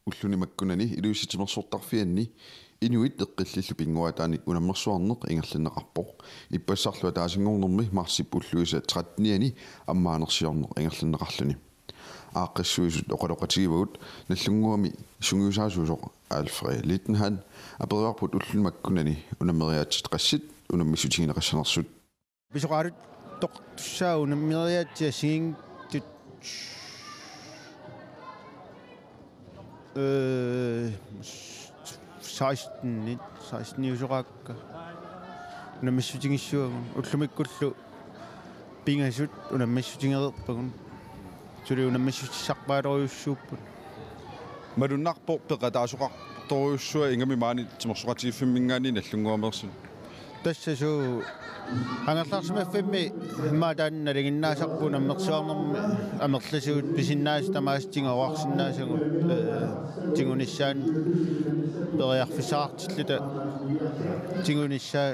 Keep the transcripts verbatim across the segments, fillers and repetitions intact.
Ulluni makkunani Ilulissat timersortarfianni inuit eqqillillu pinnguaataannik unammersuarneq ingerlanneqarpoq. Ippassarlu ataasinngornermi marsip ulluisa trettenianni ammaanersiorneq ingerlanneqarluni. Aaqqissuisut oqaloqatigivagut Nagdlunguami sungiusaasuusoq Alfred Littenhan aperivarput ulluni makkunani unammeriaatsit qassit unammissutigineqassanersut. Pisoqaruttortussaavoq unammeriaatsit assigiinngitsut, ee, seksten, seksteniusoqaakka. Unammissutigissuagut ullumikkullu pingasut unammissutigereerpagut. Suli unammissutissarpaalorujussuupput. Malunnarpoq peqataasoqartorujussuaq ingammik maani timersoqatigiiffimminngaanniit Nagdlunguameersunik. Tassa suu angerlarsimaffimmi immaqa taanna nalinginnaasarput unammersuarnermi amerlasuut pisinnaasut tamaasa tigoorarsinnaasagut, ee, tigunissaanut periarfissaqartilluta tigunissaa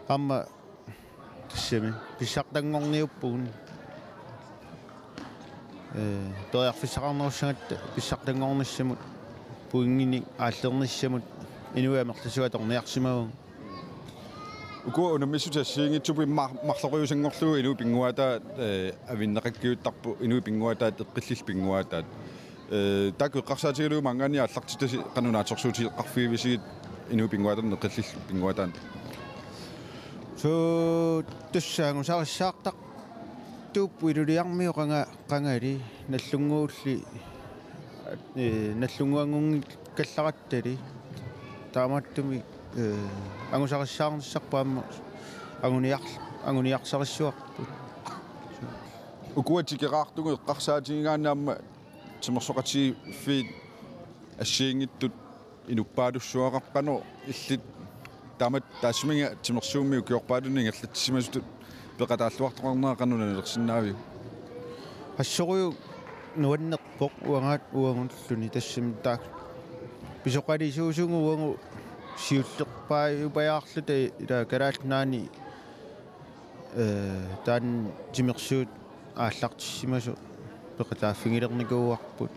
aamma tassami pissartanngorniuppugut. Ee, periarfissaqarnerussagatta pissartanngornissamut, pointinik aallernissamut inuit amerlasuut atorniarsimavagut. Ukua unammissutit assigiinngitsut immaqa marloqiusanngorlugu inuit pinnguaataat, ee, avinneqakkiuttarput inuit pinnguaataat eqqillillu pinnguaataat. Ee, taakku eqqarsaatigalugu maanngaanniit aallartittasi qanoq naatsorsuutigeqqarfigivisigit inuit pinnguaataat eqqillillu pinnguaataat? Suu, tassa angusarissaartartuupput Ilulissarmiut qanga-, qangali Nagdlunguulli, ee, Nagdlunguanngunngikkallartali. Taamaattumik, ee, angusarissaarnissarput aamma anguniar-, anguniarsarissuarput. Ukua tikeraartugut eqqarsaatigigaanni aamma timersoqatigiiffiit assigiinngitsut inuppaalussuaqarput, qanoq illit taamatut taassuminnga timersuummi ukiorpaalunni ingerlatsissimasutut peqataalluartoqarnera qanoq nalilersinnaaviuk? Assorujuk nuannerpoq uangaat uagulluni tassami taak-, pisoqalisuusugut uagut siullerpaajupajaarluta ila Kalaallit Nunaanni, ee, taanna timersuut aallartissimasoq peqataaffigilernikuuarput.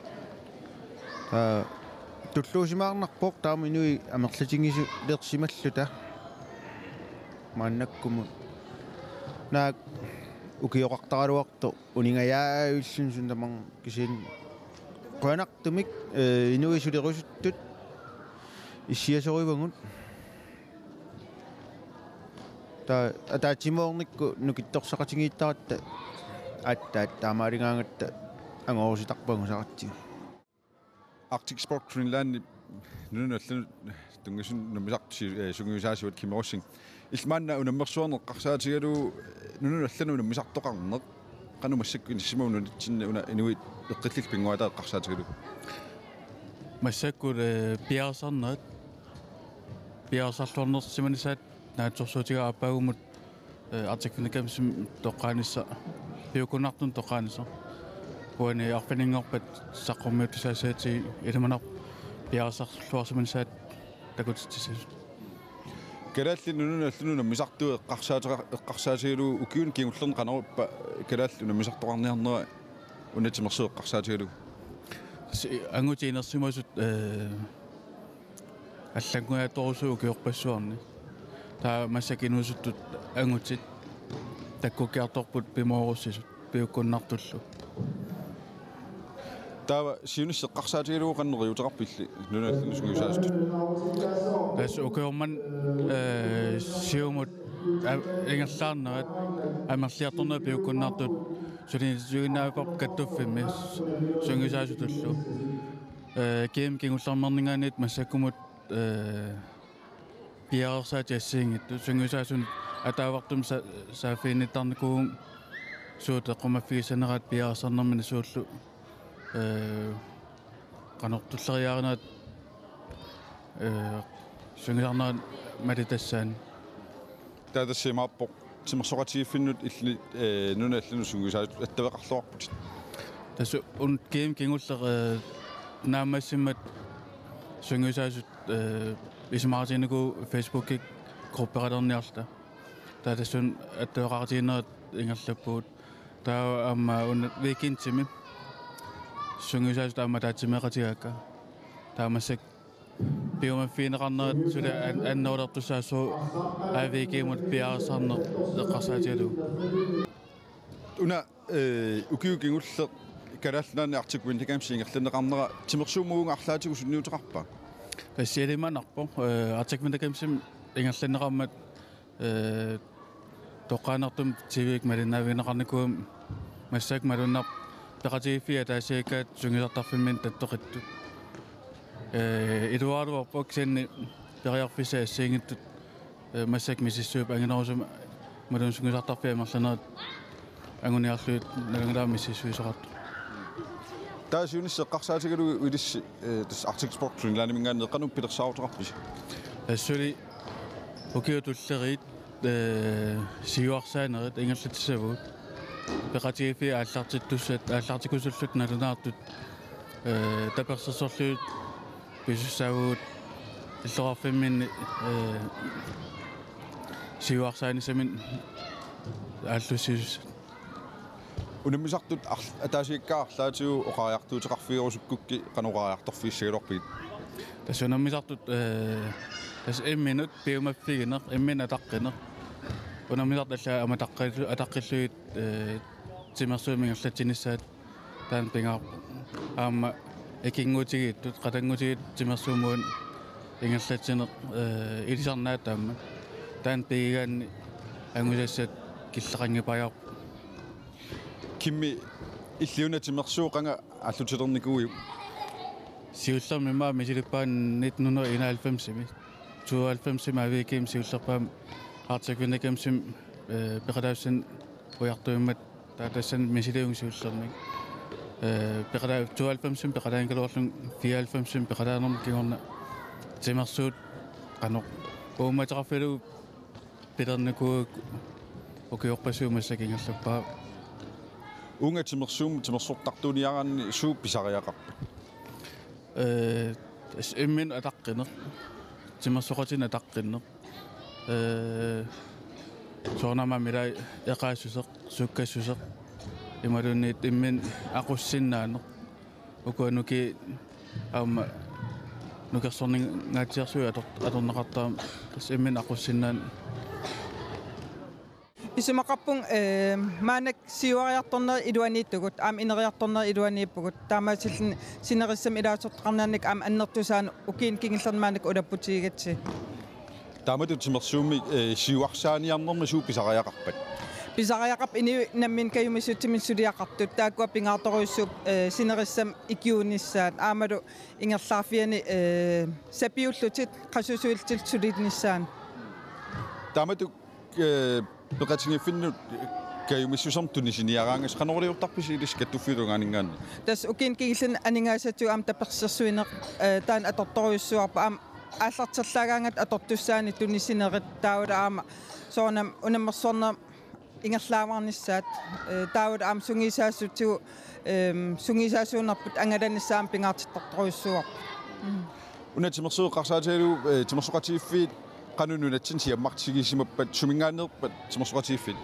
Taa tulluusimaarnarpoq taama inuit amerlatigilersimalluta maannakkumut. Naak ukioqartaraluartoq uningajaavillugu suna tamarmi kisianni qujanartumik, ee, inuit sulerusuttut issiasorivagut. Taa, ataatsimoornikkut nukittorsaqatigiittaratta aatsaat taamaaligaangatta angorusutarput angusaqartigu. Arctic Sport Greenland nunanut allanut tunngasunut unammisartut si-, ee, sungiusaasuat Kim Rosing. Illit maanna unammersuarneq eqqarsaatigalugu nunanut allanut unammisartoqarneq qanoq massakkut inissisimava nunatsinni una inuit eqqillillu pinnguaataat eqqarsaatigalugu? Massakkut, ee, piareersarnerat, piareersarluarnersimanissaat naatsorsuutigaara aappaagumut, ee, Arctic Winter Games toqqaanissaq, piukkunnartumik toqqaanissaq. Uani arfininngorpat saqqummiuttussaassagatsigu ilimanarpoq piareersarluarsimanissaat takutitsissasut. Kalaallit Nunaanni allanut unammisartut eqqarsaateqa-, eqqarsaatigalugu ukiuni kingullerni qanoq ippa kalaallit unammisartoqarniarnera una timersuut eqqarsaatigalugu? Si-, angutit inersimasut, ee, allanngujaatorusuuvoq ukiorpassuarni. Taava massakkut inuusuttut angutit takkukkiartorput pimoorussisut piukkunnartullu. Taava siunissaq eqqarsaatigalugu qanoq neriuuteqarpit illit nunanut allanut sungiusaasutut? Tassa ukioq manna, ee, siumut a-, ingerlaarnerat amerliartornerat piukkunnartut suliniutigiinnarparput kattuffimmi sungiusaasutullu. Ee, G M kingullermiingaanniit massakkumut, ee, piareersaatit assigiinngitsut sungiusaasunut ataavartumik sa-, saaffiginnittarnikuuvugut suut eqqumaffigissaneraat piareersarnermini suullu, ee, qanortulleriaarinerat, ee, sungiusarnerat malitassaani. Taava tassa imaappoq timersoqatigiiffinnut illit, ee, nunanut allanut sungiusaasutut attaveqarluarputit. Tassa una G M kingulleq, ee, naammassimmat sungiusaasut, ee, isumaqatiginikuuvugut Facebookikkut gruppeqalerniarluta. Taava tassuuna attaveqaqatigiinnerat ingerlappugut. Taava aamma una weekendimi Sungiusaasut aamma ataatsimeeqatigaakka. Taava massakkut piumaffigineqarnerat suli an-, annerulertussaassaaq A V G-mut piareersarneq eqqarsaatigalugu. Una, eh, ukioq kingulleq Kalaallit Nunaanni Arctic Winter Games ingerlanneqarnera timersuummut uunga arlaatigut sunniuteqarpa? Tassa ilimanarpoq, eh, Arctic Winter Gamesimi ingerlanneqarmat, eh, toqqaannartumik T V-kkut malinnaavigineqarnikuugama massakkut malunnarpoq peqatigiiffiit ataasiakkaat sungiusartarfimminni tattoqittut. Eh, iluaraluarpoq kisianni periarfissat assigiinngitsut, eh, massakkut misissuipput anginerusumik imaluunniit sungiusartarfiit amerlanerit anguniarlugit nalunngilara misissuisoqartoq. Taava siunissaq eqqarsaatigalugu ilissi, eh, tassa Arctic Sport Greenlandiminngaanniit qanoq pilersaaruteqarpisi? Tassa suli ukiut tulleriit, eh, siuarsaanerit ingerlatsissavagut. Peqatigiiffiit aallartittussat, aallartikkusullutik nalunaartut, eh, tapersersorlugit pisussaavugut illoqarfimminni, eh, siuarsaanissaminnik aallussisussat. Unammisartut arl-, ataasiakkaat arlaatigut oqariartuuteqarfigerusukkukkit qanoq oqariartorfigissagaluarpigit? Tassa unammisartut, eh, tassa imminut piumaffigineq, imminut ataqqineq. Unammisartut allaat aamma ataqqillu-, ataqqillugit, eh, timersuummik ingerlatsinissaat taanna pingaarpoq. Aamma ikinngutigiittut, qatanngutigiittut timersuummut ingerlatsineq, eh, ilisarnaat aamma. Taanna pigigaanni angusassat killeqanngippaapput. Kimmi, illit una timersuut qanga aallutilernikuuiuk? Siullermik immaqa misilippaannga nitten hundrede og enoghalvfemsimi. Tooghalvfemsimi A V G-mi siullerpaamik Arctic Winter Gamesimi, eh, peqataassuseq ujartuimmat taava tassani misiliivunga siullermik. Eh, peqata-, tooghalvfemsimi peqataanngikkaluarlunga fireoghalvfemsimi peqataanermut kingorna timersuut qanoq uummateqarfigalugu pilernikuuakka ukiorpassuit massakkut ingerlappaat. Uunga timersuummut timersortartuuniaraanni suut pisariaqarpat? Eh, tassa imminut ataqqineq, timersoqatinik ataqqinneq. Eh, soorunami aamma ilai eqaassuseq, sukkassuseq, imaluunniit imminut aqussinnaaneq. Ukua nukiit aamma nukersorningaatsiarsuit ator-, atorneqartarami, tassa imminut aqussinnaaneq. Isumaqarpunga, eh, maannakkut siuariartornerit iluaniittugut, aamma ineriartornerit iluaniippugut. Taamaasilluni sinerissami ilaasortaqarniarnermik aamma annertusaanik ukiuni kingullerni maannakkut ulapputigigatsigu. Taamatut timersuummik, eh, siuarsaaniarnermi suut pisariaqarpat? Pisariaqarput inuit nammineq kajumissutsiminnik suliaqartut. Taakkua pingaartorujussuupput, eh, sinerissami ikiuinissaat. Aammalu ingerlaarfiani, eh, sapiullutik qasusuillutik sulinissaannut. Taamatut, eh, peqatigiiffinnut kajumissusermut tunisiniaraangassi qanoq iliortarpisi ilissi kattuffiup tungaaninngaanniit? Tassa ukiuni kingullerni aningaasatigut aamma tapersersuineq, eh, taanna atortorujussuuarput aamma aallarterlaagaangatta atortussaanik tunisinerit taavalu aamma soorunami unammersuarneq ingerlaavarnissaat, eh, taavalu aamma sungiusaasutigut, ehm, sungiusaasuunerput angalanissaa aamma pingaartittartorujussuuarput. Mm. Una timersuut eqqarsaatigalugu, eh, timersoqatigiiffiit qanoq nunatsinni siammartitsigisimappat, suminngaanneerpat timersoqatigiiffiit?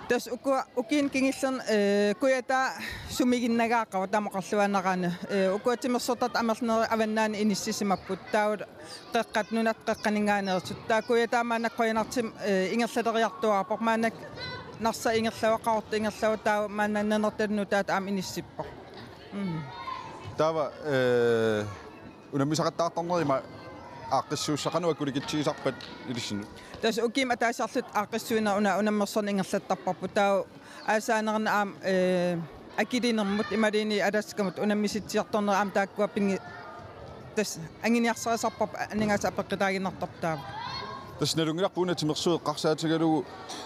Tassa ukua ukiuni kingullerni, eh, kujataa sumiginnagaaqaaq taama oqarluaannaraanni. Eh, ukua timersortartut amerlanerit avannaani inissisimapput. Taavalu qeqqata, nunat qeqqaninngaanneersut. Taava kujataa maannakkut qujanartumik, eh, ingerlaleriartuaarpoq. Maannakkut Narsaq ingerlavoq, Qaqortoq ingerlavoq, taava maanna Nanortalu nutaat aamma inissippoq. Mm. Taava, eh, unammisaqattaartarneri ima aaqqissuussaqanut akulikitsigisarpat ilissinnut? Tassa ukiumut ataasiarluta aaqqissuineq una unammersorneq ingerlattarparput. Taava aasaanerani aamma, eh, akilinermut imaluunniit Alaskamut unammisitsiartornerit aamma taakkua pingi-, tassa anguniarsarisarparput aningaasat apeqqutaaginnartarput taava. Tassa nalunngilarput una timersuut eqqarsaatigalugu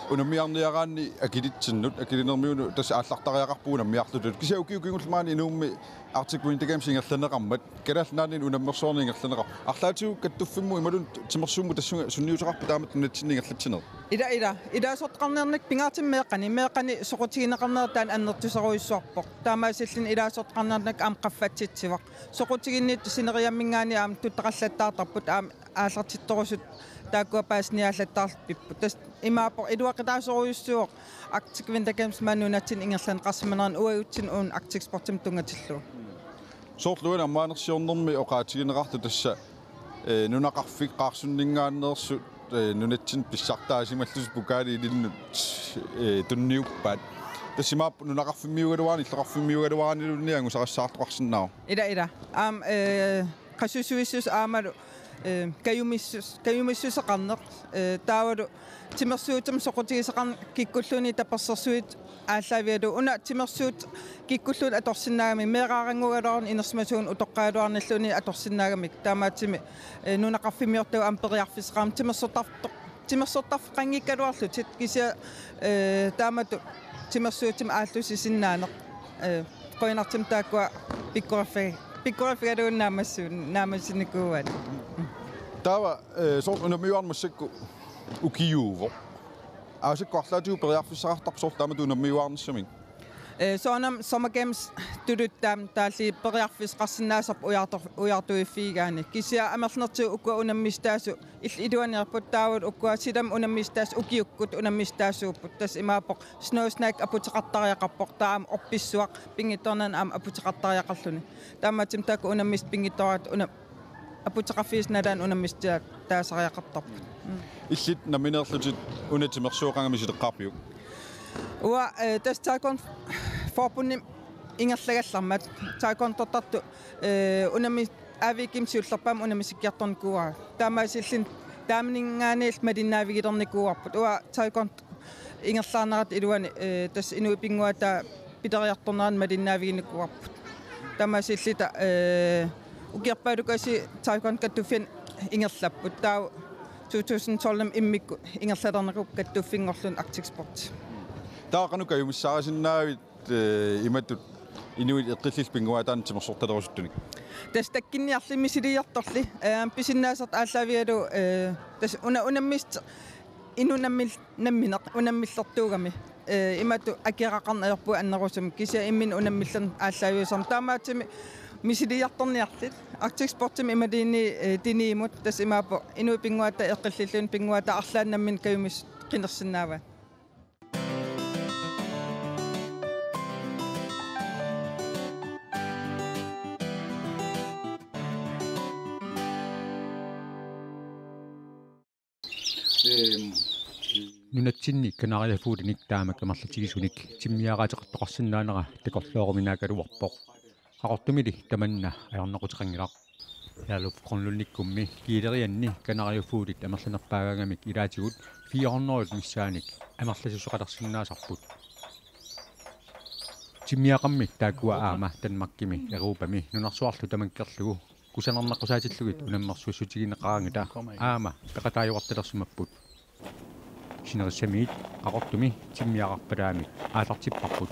unammiarniaraanni akilitsinnut, akilinermiunut tassa aallartariaqarpugut unammiarlutut. Kisianni ukiut kingulliit maani Nuummi Arctic Winter Games ingerlanneqarmat Kalaallit Nunaanni unammersuarneq ingerlanneqarpoq. Arlaatigut kattuffimmut imaluunniit timersuummut tassunga sunniuteqarpit taamatut nunatsinni ingerlatsineq? Ila, ila. Ilaasortaqarniarnermik pingaartumik meeqqani. Meeqqani soqutigineqarnera taanna annertuserujussuarpoq. Taamaasilluni ilaasortaqarniarnermik aamma qaffatsitsivoq. Soqutiginnittut sineriamminngaanniit aamma tuttoqallattaartarput aamma aallartittorusut taakkua paasiniaallattaarpipput. Tassa imaappoq iluaqutaasorujussuuvoq Arctic Winter Games maani nunatsinni ingerlanneqarsimanerani uagutsinnut uunga Arctic Sportimut tunngatillugu. Soorlu uani ammaanersiornermi oqaatigineqartoq tassa, eh, nunaqarfik Qaarsunninngaanneersut, eh, nunatsinni pissartaasimallutik pokaali ilinnut, eh, tunniuppaat. Tassa imaappoq nunaqarfimmiuugaluarani illoqarfimmiuugaluaraniluunniit angusarissaartoqarsinnaavoq. Ila, ila. Aamma, eh, qasusuissus aammalu, eh, kajumissus-, kajumissuseqarneq, eh, taavalu timersuutit soqutigisaqarneq kikkulluunniit tapersersuit aallaavigalugu. Una timersuut kikkulluunniit atorsinnaagamik meeraarannguugaluaruni inersimasuunik utoqqaagaluarnilluunniit atorsinnaagamik. Taamaattumik, eh, nunaqarfimmiortagut aamma periarfissaqarami timersortartoq-, timersortarfeqanngikkaluarlutik kisianni, eh, taamatut timersuutit aallussisinnaaneq. Eh, qujanartumik taakkua pikkoriffi-, pikkoriffigalugu naammassu-, naammassinikuuaat. Taava, eh, soorlu unammiuarneq massakkut ukiuuvoq. Aasakkut arlaatigut periarfissaqartarpoq soorlu taamatut unammiuarnissamik. Eh, soorunami Summer Games tuluttut aamma taalliit periarfissaqarsinnaasarput ujartor-, ujartuiffigigaanni. Kisianni amerlanertigut ukua unammissutaasut il-, iluaniipput taavalu ukua silami unammissutaasut ukiukkut unammissutaasuupput. Tassa imaappoq Snow Snack aputeqartariaqarpoq, taava aamma orpissuaq pinngitsoorani aamma aputeqartariaqarluni. Taamaattumik taakku unammissut pinngitsooratik una-, aputeqarfigisut nalaanni unammissutaasariaqartarput. Mm. Illit nammineerlutit una timersueqangami sileqqaarpiuk? Uanga, eh, tassa Taekwon Forbundimi ingerlagallarmat taekwondortartut, eh, unammi-, A V G-mi siullerpaamik unammissikkiartornikuuara. Taamaasilluni taamaninngaanniillu malinnaavigilernikuuarput. Uanga taekwon ingerlaarnerata iluani, eh, tassa inuit pinnguaataa pileriartornerani malinnaaviginikuuarput. Taamaasilluta, eh, ukiorpaalukaasi Taekwon Kattuffianni ingerlapput. Taava to tusind tolv immikkut ingerlalernikuupput kattuffinngorluni Arctic Sport. Taava qanoq kajumissaarisinnaavit, eh, imatut inuit eqqillillu pinnguaataannik timersortalerusuttunik? Tassa takkunniarli misiliiartorli, eh, pisinnaasat aallaavigalugu, eh, tassa una-, unammissut inuk nammil-, nammineq unammillertuugami, eh, imatut akeraqarneq ajorpugut annerusumik, kisianni imminut unammillerneq aallaaviusarmat. Taamaattumik misiliiartorniarluta Arctic Sportsimi imaluunniit, eh, Tiniimut, tassa imaappoq inuit pinnguaataa eqqillilluunniit pinnguaataa arlaannik nammineq kajumissuseq qinersinnaavaat. Nunatsinni kanariefuglenik taamak amerlatigisunik timmiaraateqartoqarsinnaanera takorlooruminaagaluarpoq. Qaqortumili tamanna ajornaquteqanngilaq. Herluf Grønlundikkumi kiilerianni kanariefuglit amerlanerpaagaangamik ilaatigut fire hundrede missaannik amerlasussuseqalersinnaasarput. Timmiaqarmi taakkua aamma Danmarkimi, Europami nunarsuarlu tamakkerlugu kusanarneqqusaatillugit unammersuussutigineqaraangata aamma peqataajuartalersimapput. Sinerissamiit Qaqortumi timmiaqarpalaamik aallartipparput.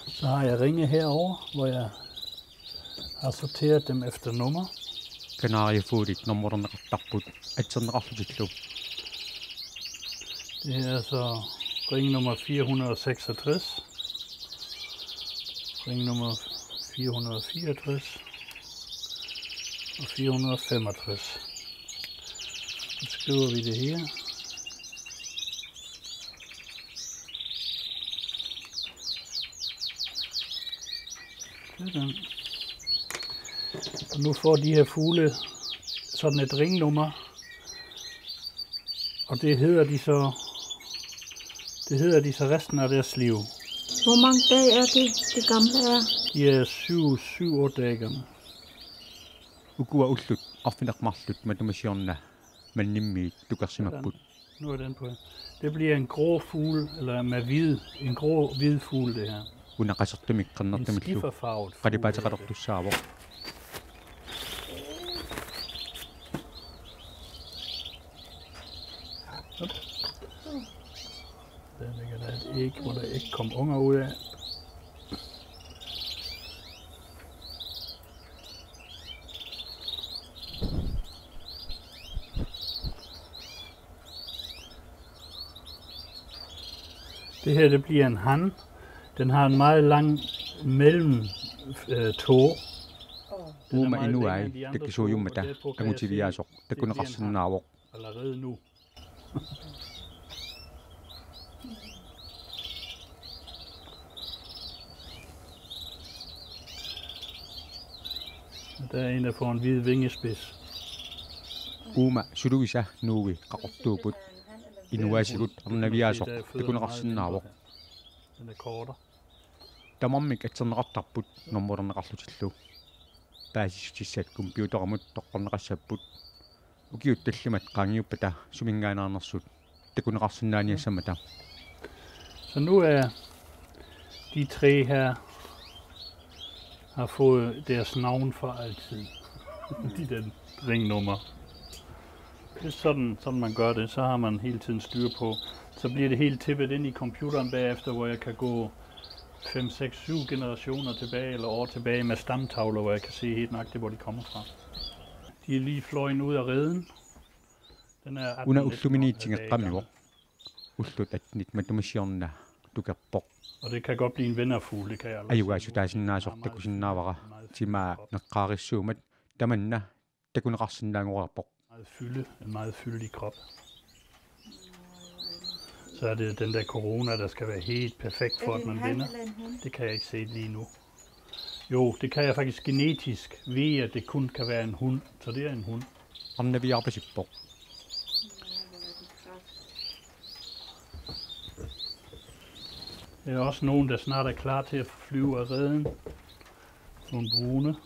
Så har jeg ringe herover, hvor jeg har sorteret dem efter nummer. Kanariefuglit normulerneqartarput atserneqarlutillu. Det er så ring nummer fire hundrede og seksogtres, ring nummer fire hundrede og fireogtres og fire hundrede og femogtres. Så skriver vi det her. Sådan. Og nu får de her fugle sådan et ringnummer, og det hedder de så, det hedder de så resten af deres liv. Hvor mange dage er det, det gamle er? De er syv, syv, otte dage gamle. Ukua ullut arfineq-marluk matuma siorna mannimmiit tukersimapput. Nu er den på. Det bliver en grå fugl, eller med hvid, en grå hvid fugl, det her. Una qasertumik qernertumillu. En skiferfarvet fugl, qalipaateqalertussaavoq. Op. Der ligger der et æg, hvor der ikke kom unger ud af. Det her, det bliver en han. Den har en meget lang mellem, øh, tå. Den er meget længere end de andre to, og derpå kan jeg se, det bliver en han allerede nu. Der er en, der får en hvid vingespids. Uuma suluisa nuui qaqortuupput. Inuaasigut arnaviaasoq takuneqarsinnaavoq. Den er kortere. Tamarmik atserneqartarput normulerneqarlutillu. Paasissutissat computerimut toqqorneqassapput. Ukiut tallimat qaangiuppata suminngaanneersut takuneqarsinnaaniassammata. Så nu er de tre her har fået deres navn for altid. De der ringnummer. Det er sådan, sådan man gør det. Så har man hele tiden styr på. Så bliver det helt tippet ind i computeren bagefter, hvor jeg kan gå fem, seks, syv generationer tilbage eller år tilbage med stamtavler, hvor jeg kan se helt nøjagtigt, hvor de kommer fra. De er lige fløjet ud af reden. Den er Una atten ullumini tigeqqammivoq. Ullut attenit matuma siorna tukerpoq. Og det kan godt blive en vinderfugl, det kan jeg allerede sige nu. Ajugaasutaasinnaasoq takusinnaavara. Timaa neqqaarissuummat tamanna takuneqarsinnaanngoriarpoq. Meget fylde, en meget fyldig krop. Så er det den der corona, der skal være helt perfekt for, at man vinder. Det kan jeg ikke se lige nu. Jo, det kan jeg faktisk genetisk, ved at det kun kan være en hun, så det er en hun. Arnaviarpasippoq. Der er også nogen, der snart er klar til at flyve af reden. Nogle brune.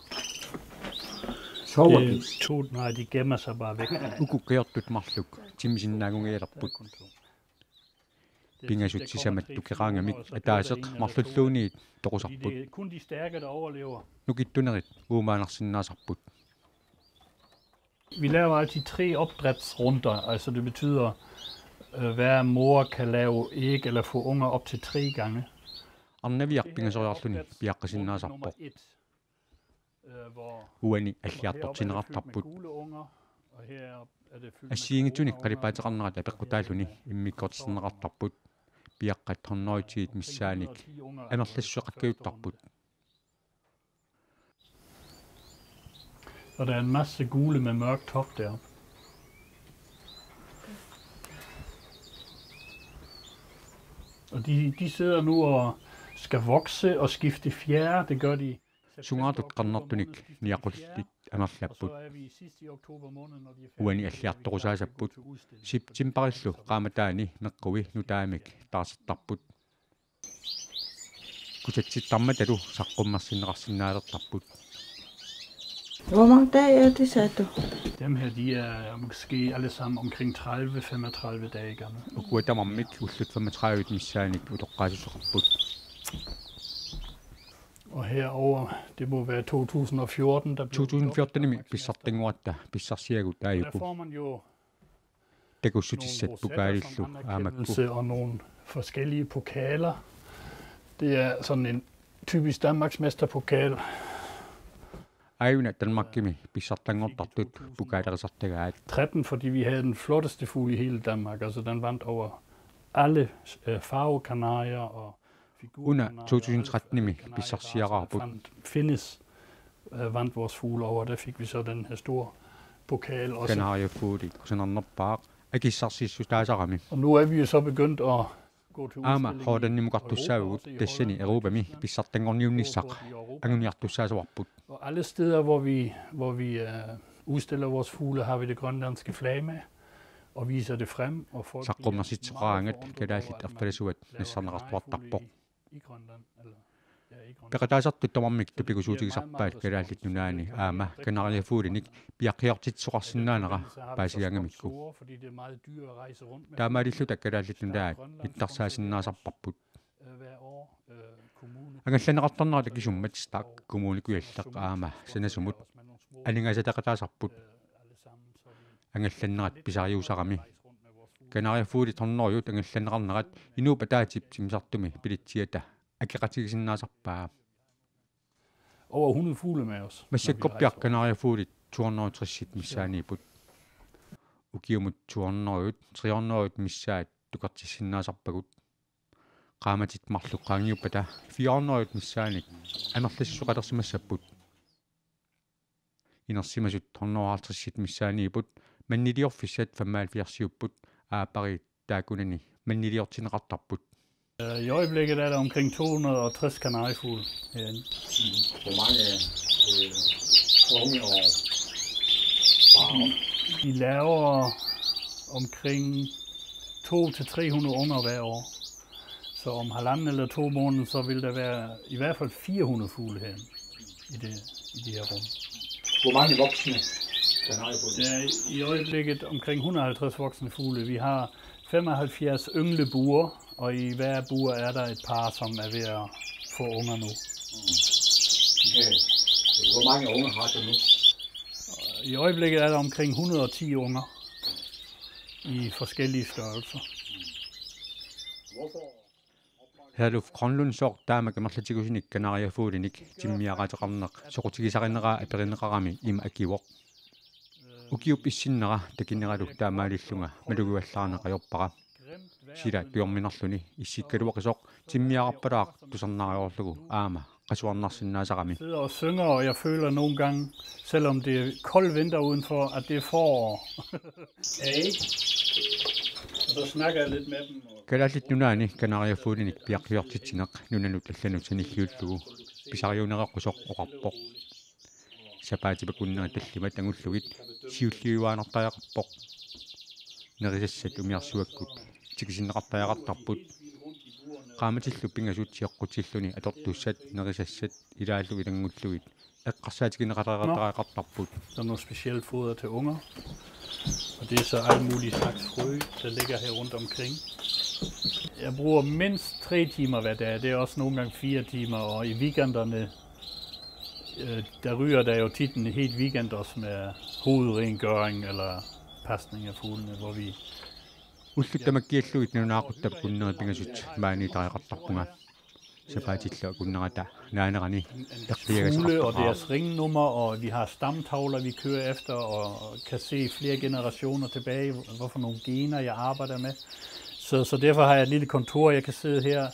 Sover de? Det er to, nej, de gemmer sig bare væk. Uku kajortut marluk timmisinnaanngungajalerput. Pingasut sisamat tukeraangamik ataaseq marlulluunniit toqusarput. Nukittunerit uumaannarsinnaasarput. Vi laver altid tre opdrætsrunder, altså det betyder, øh, hver mor kan lave æg eller få unger op til tre gange. Arnaviaq pingasoriarluni piaqqisinnaasarpoq. Uani alliartortinneqartarput. Assigiinngitsunik qalipaateqarnerat apeqqutaalluni immikkoortitsineqartarput. Piaqqat hundrede og ti-t missaannik amerlassuseqakkajuttarput. Og der er en masse gule med mørk top deroppe. Og de, de sidder nu og skal vokse og skifte fjer. Det gør de. Sungaartut qernertunik niaqullit amerlapput. Uani alliartorusaasapput. Septemberillu qaammataani meqqui nutaamik taarsertarput. Kusatsittarmatalu saqqummersinneqarsinnaalertarput. Hvor mange dage er det, sagde du? Dem her, de er måske alle sammen omkring tredive, femogtredive dage gamle. Ukua tamarmik ullut femogtredive missaannik utoqqaassuseqarput. Og herover, det må være to tusind og fjorten, der blev To tusind fjorten-imi pissartannguatta pissarsiagut aajuku. Der får man jo Takussutissat pokaalillu aamakku. Anerkendelse og nogle forskellige pokaler. Det er sådan en typisk Danmarksmesterpokal. Aajuna Danmarkimi pissartanngortartut pokaalerisartagaat. Tretten, fordi vi havde den flotteste fugl i hele Danmark. Altså, den vandt over alle, øh, farvekanarier og Una to tusind tretten-imi pissarsiaraarput. Findes, øh, vandt vores fugle over, der fik vi så den her store pokal også. Kanariefugli kusanarnerpaaq akissarsiissutaasarami. Og nu er vi jo så begyndt at gå til udstilling i Europa også, i Holland. Aamma Hollandimukartussaavugut, tassani Europami pissartanngorniunnissaq anguniartussaasavarput. Og alle steder, hvor vi, hvor vi, øh, udstiller vores fugle, har vi det grønlandske flag med og viser det frem, og folk bliver meget forundret over, at man har en regnbuefugle i, i Grønland, eller, ja, i Grønland. Peqataasartut tamarmik tupigusuutigisarpaat Kalaallit Nunaanni aamma kanariefuglenik piaqqiortitsisoqarsinnaanera paasigaangamikku. Taamaalilluta Kalaallit Nunaat nittarsaasinnaasarparput. Angallanneqartarnerat akisummat Staq, Kommune Kujalleq aamma Sanasumut aningaasateqataasarput. Angallannerat pisariusarami. Kanariefuglit hundredet angallanneqarnerat inuup ataatsip timmisartumi bilitsiata akeqatigisinnaasarpaa. Over hundrede fugle med os, når vi rejser rundt. Massakkorpiaq kanariefuglit to hundrede og tres missaaniipput. Ukiumut to hundrede, tre hundrede missaat tukartissinnaasarpagut. Qaammatit marluk qaangiuppata fire hundrede missaannik amerlassuseqalersimassapput. Inersimasut hundrede og halvtreds missaaniipput, manniliorfissat femoghalvfjerdsiupput, Aappariit taakkunani manniliortinneqartarput. Øh, i øjeblikket er der omkring to hundrede og tres kanariefugle herinde. Hvor mange øh, unge og farver? Vi laver omkring to til tre hundrede unger hver år. Så om halvanden eller to måneder, så vil der være i hvert fald fire hundrede fugle herinde i det, i det her rum. Hvor mange voksne kanariefugle? Der er i øjeblikket omkring hundrede og halvtreds voksne fugle. Vi har femoghalvfjerds ynglebuer, og i hver bur er der et par, som er ved at få unger nu. Okay. Hvor mange unger har du nu? I øjeblikket er der omkring hundrede og ti unger i forskellige størrelser. Herluf Grønlundsooq taama kamerlatigusinik kanariefuglenik timmiaqateqarneq soqutigisarineraa aperineqarami ima akivoq. Ukiup issinnera takineralu taamaalillunga malugivallaarneq ajorpara. Sila tujorminerluni issikkaluaqisoq timmiaqarpalaaq tusarnaariarlugu aamma qasuarnarsinnaasarami. Sidder og synger, og jeg føler nogle gange, selvom det er kold vinter udenfor, at det er forår. Hey. Og så snakker jeg lidt med dem. Og Kalaallit Nunaanni kanariefuglenik piaqqiortitsineq nunanut allanut sanilliullugu pisariuneroqqusoq oqarpoq. Sapaatip akunneri tallimat angullugit siulliuaannartariaqarpoq. Nerisassat umiarsuakkut tikisinneqartariaqartarput. Qaammatillu pingasut sioqqutilluni atortussat nerisassat ilaallu ilanngullugit eqqarsaatigineqareertariaqartarput. Der er noget specielt foder til unger, og det er så alle mulige slags frø, der ligger her rundt omkring. Jeg bruger mindst tre timer hver dag. Det er også nogle gange fire timer, og i weekenderne, øh, der ryger der jo tit en hel weekend også med hovedrengøring eller pasning af fuglene, hvor vi Ullut tamakkiallugit nunaaquttap akunneri pingasut maaniittariaqartarpunga. Sapaatillu akunnerata naanerani eqqiagasaqartarpara. Fugle og deres ringnummer, og vi har stamtavler, vi kører efter, og kan se flere generationer tilbage, hvorfor nogle gener, jeg arbejder med. Så, så derfor har jeg et lille kontor, jeg kan sidde her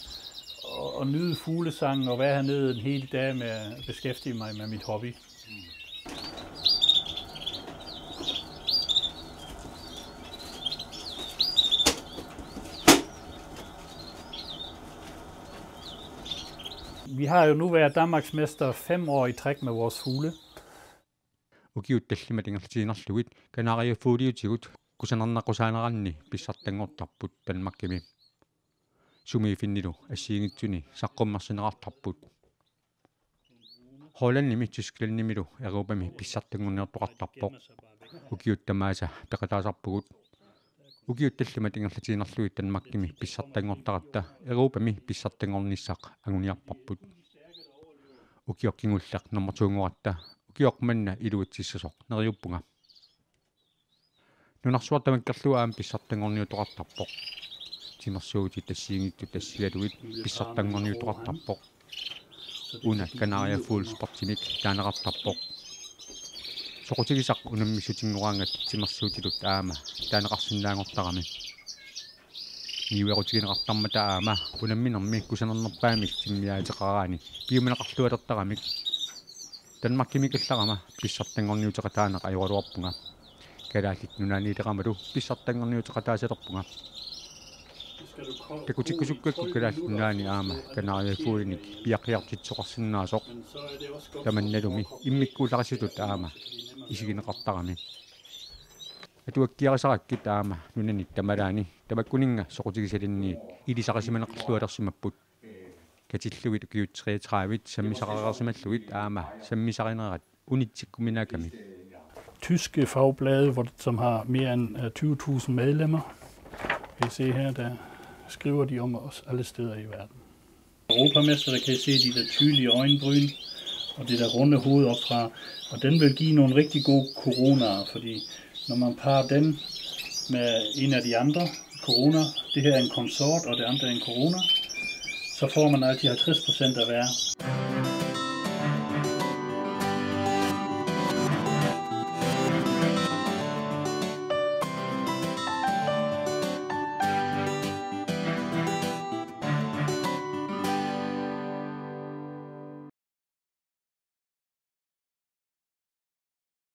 og, og nyde fuglesangen og være hernede en hel dag med at beskæftige mig med mit hobby. Vi har jo nu været Danmarksmester fem år i træk med vores fugle. Ukiut tallimat ingerlatiinnarlugit kanariefugleutigut kusanarneqqusaaneranik pissartanngortarput Danmarkimi. Sumiiffinnilu assigiinngitsuni saqqummersinneqartarput. Hollandimi Tysklandimilu Europami pissartanngorniortoqartarpoq. Ukiut tamaasa peqataasarpugut. Ukiut tallimat ingerlatiinnarlugit Danmarkimi pissartanngortaratta Europami pissartanngornissaq anguniarparput. Ukioq kingulleq nummer to-nngoratta ukioq manna iluatsissasoq neriuppunga. Nunarsuaq tamakkerlugu aamma pissartanngorniutoqartarpoq. Timersuutit assigiinngitsut assigalugit pissartanngorniutoqartarpoq. Una kanariefuglesportimik taaneqartarpoq. Soqutigisaq unammissutinngoraangat timersuutilut aamma taaneqarsinnaanngortarami. Niuerutigineqartarmata aamma unamminermi kusanarnerpaamik timmiaateqaraanni piumaneqarlualertaramik. Danmarkimikallarama pissartanngorniuteqataaneq ajoraluarpunga. Kalaallit Nunaanniileramalu pissartanngorniuteqataasalerpunga. Takutikkusukkakku Kalaallit Nunaanni aamma kanariefuglenik piaqqiortitsisoqarsinnaasoq. Tamannalumi immikkuullarisutut aamma isigineqartarami. Atuakkiarisarakkit aamma nunanit tamalaani tamakkuninnga soqutigisalinniit ilisarisimaneqarlualersimapput. Katillugit ukiut treogtredive sammisaqareersimallugit aamma sammisarinerat unitsikkuminaakkami. Tyske fagblade, hvor, som har mere end øh, tyve tusind medlemmer. Kan I se her, der skriver de om os alle steder i verden. Europamester, der kan I se de der tydelige øjenbryn og det der runde hoved op fra. Og den vil give nogle rigtig gode koronaer, fordi når man parer den med en af de andre corona, det her er en konsort, og det andre er en corona, så får man altid halvtreds procent af hver.